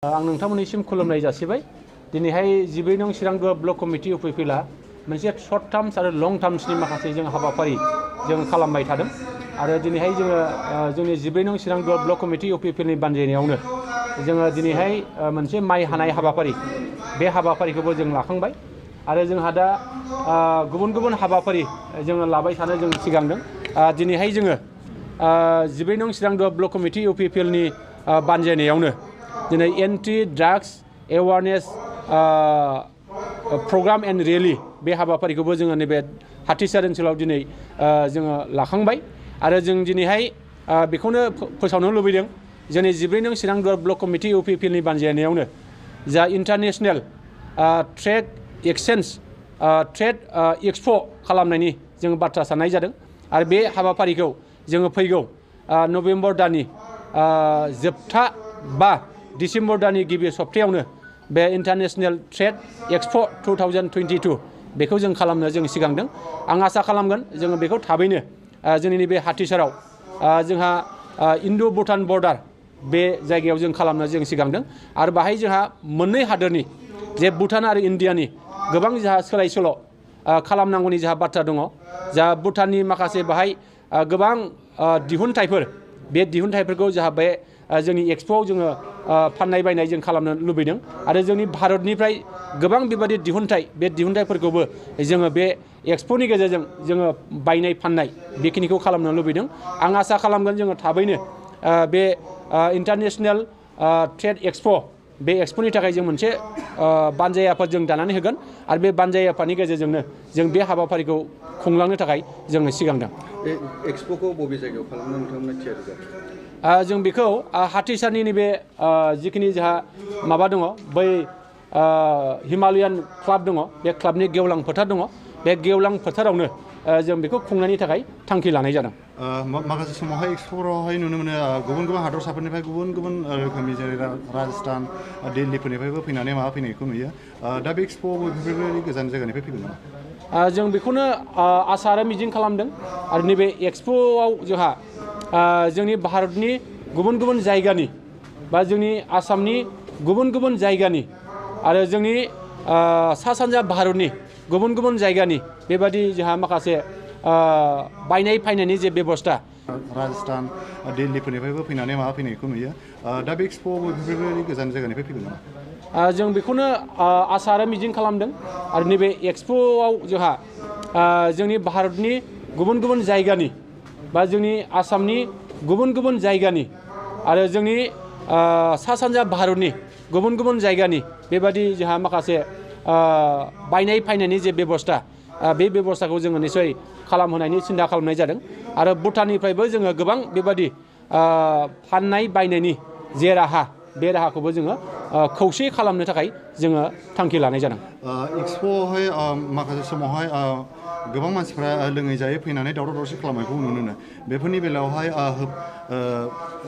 आं नोंथांमोननिसिम खुलुमनाय जासिबाय। दिनैहाय 12 नं चिरां ब्लक कमिटि UPPLआ मोनसे शर्ट टार्म्स आरो लं टार्म्सनि माखासे जों हाबाफारि जों खालामबाय थादों आरो दिनैहाय जोंनि 12 नं चिरां ब्लक कमिटि UPPLनि बानजायनायावनो जोङो दिनैहाय मोनसे माइ हानाय हाबाफारि बे हाबाफारिखौबो जों लाखांबाय आरो जोंहा दा गुबुन गुबुन हाबाफारि जोङो लाबाय थानो जों सिगांदों। दिनैहाय जोङो 12 नं चिरां ब्लक कमिटि UPPLनि बानजायनायावनो दिनै anti drugs awareness programme and rally बे हाबाफारिखौबो जोङो नैबे हाथिसार ओनसोलाव दिनै जोङो लाखांबाय आरो जों दिनैहाय बेखौनो फोसावनो लुबैदों जोंनि 12 नं चिरां ब्लक कमिटि UPPLनि बानजायनायावनो जा international trade exchange trade expo' खालामनायनि जों बाथ्रा साननाय जादों आरो बे हाबाफारिखौ जोङो फैगौ नभेम्बर दाननि जोबथा बा डिसेम्बर दाननि गिबि सप्तायावनो बे इन्टारनेशनेल ट्रेड एक्सप' 2022 बेखौ जों खालामनो जों सिगांदों। आं आसा खालामगोन जोङो बेखौ थाबैनो जोंनि नैबे हाथिसाराव जोंहा इन्ड' भुटान बर्डार बे जायगायाव जों खालामनो जों सिगांदों आरो बाहाय जोंहा मोननै हादोरनि जे भुटान आरो इन्डियानि गोबां जोंहा सोलाय सोल' खालामनांगौनि जोंहा बाथ्रा दङ। जा भुटाननि माखासे बाहाय गोबां दिहुनथाइफोर बे दिहुनथाइफोरखौ जोंहा बे जोंनि एक्सप'आव जोङो फाननाय बायनाय जों खालामनो लुबैदों आरो जोंनि भारतनिफ्राय गोबां बेबादि दिहुनथाइ बे दिहुनथाइफोरखौबो जोङो बे एक्सप'नि गेजेरजों जोङो बायनाय फाननाय बेखिनिखौ खालामनो लुबैदों। आं आसा खालामगोन जोङो थाबैनो बे इन्टारनेशनेल ट्रेड एक्सप' बे एक्सप'नि थाखाय जों मोनसे बानजाय आफाद जों दानानै होगोन आरो बे बानजाय आफादनि गेजेरजोंनो जों बे हाबाफारिखौ खुंलांनो थाखाय जोङो सिगांदों। बे एक्सप'खौ बबे जायगायाव खालामनो नोंथांमोना थियारि जादों? जों बेखौ हाथिसारनि नैबे जिखिनि जोंहा माबा दङ बै हिमालयान क्लाब दङ बे क्लाबनि गेवलां फोथार दङ बे गेवलां फोथारावनो जों बेखौ खुंनायनि थाखाय थांखि लानाय जादों। माखासे समावहाय एक्सप'आवहाय नुनो मोनो गुबुन गुबुन हादरसाफोरनिफ्राय गुबुन गुबुन रोखोमनि जेरै राजस्थान दिल्लीफोरनिफ्रायबो फैनानै माबा फैनायखौ नुयो। दा बे एक्सप'आव बेफोरबायदि गोजान जायगानिफ्राय फैगोन नामा? जों बेखौनो आसा आरो मिजिं खालामदों आरो नैबे एक्सप'आव जोंहा जोंनि भारतनि गुबुन गुबुन जायगानि बा जोंनि आसामनि गुबुन गुबुन जायगानि आरो जोंनि सा सानजा भारतनि गुबुन गुबुन जायगानि बेबादि जोंहा माखासे बायनाय फायनायनि जे बेबस्था राजस्थान दिल्लीफोरनिफ्रायबो फैनानै माबा फैनायखौ नुयो। दा बे एक्सप'आव बेफोरबायदि गोजान जायगानिफ्राय फैगोन नामा? जों बेखौनो आसा आरो मिजिं खालामदों आरो नैबे एक्सप'आव जोंहा जोंनि भारतनि गुबुन गुबुन जायगानि बा जोंनि आसामनि गुबुन गुबुन जायगानि आरो जोंनि सा सानजा भारतनि गुबुन गुबुन जायगानि बेबादि जोंहा माखासे बायनाय फायनायनि जे बेबस्था बे बेबस्थाखौ जोङो निसय खालामहोनायनि सिन्था खालामनाय जादों आरो भुटाननिफ्रायबो जोङो गोबां बेबादि फाननाय बायनायनि जे राहा बे राहाखौबो जोङो खौसे खालामनो थाखाय जोङो थांखि लानाय जादों। एक्सप'आवहाय माखासे समावहाय गोबां मानसिफ्रा लोङै जायै फैनानै दावराव दावसि खालामनायखौ नुनो मोनो। बेफोरनि बेलायावहाय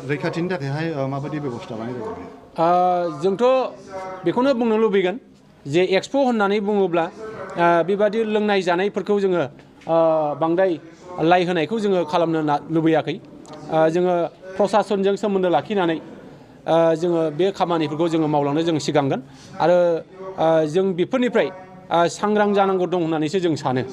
रैखाथिनि थाखायहाय माबायदि बेबस्था लानाय जागोन? जोंथ' बेखौनो बुंनो लुबैगोन जे एक्सप' होननानै बुङोब्ला बेबादि लोंनाय जानायफोरखौ जोङो बांद्राय लाय होनायखौ जोङो खालामनो लुबैयाखै। जोङो प्रसासनजों सोमोन्दो लाखिनानै जोङो बे खामानिफोरखौ जोङो मावलांनो जों सिगांगोन आरो जों बेफोरनिफ्राय सांग्रां जानांगौ दं होननानैसो जों सानो।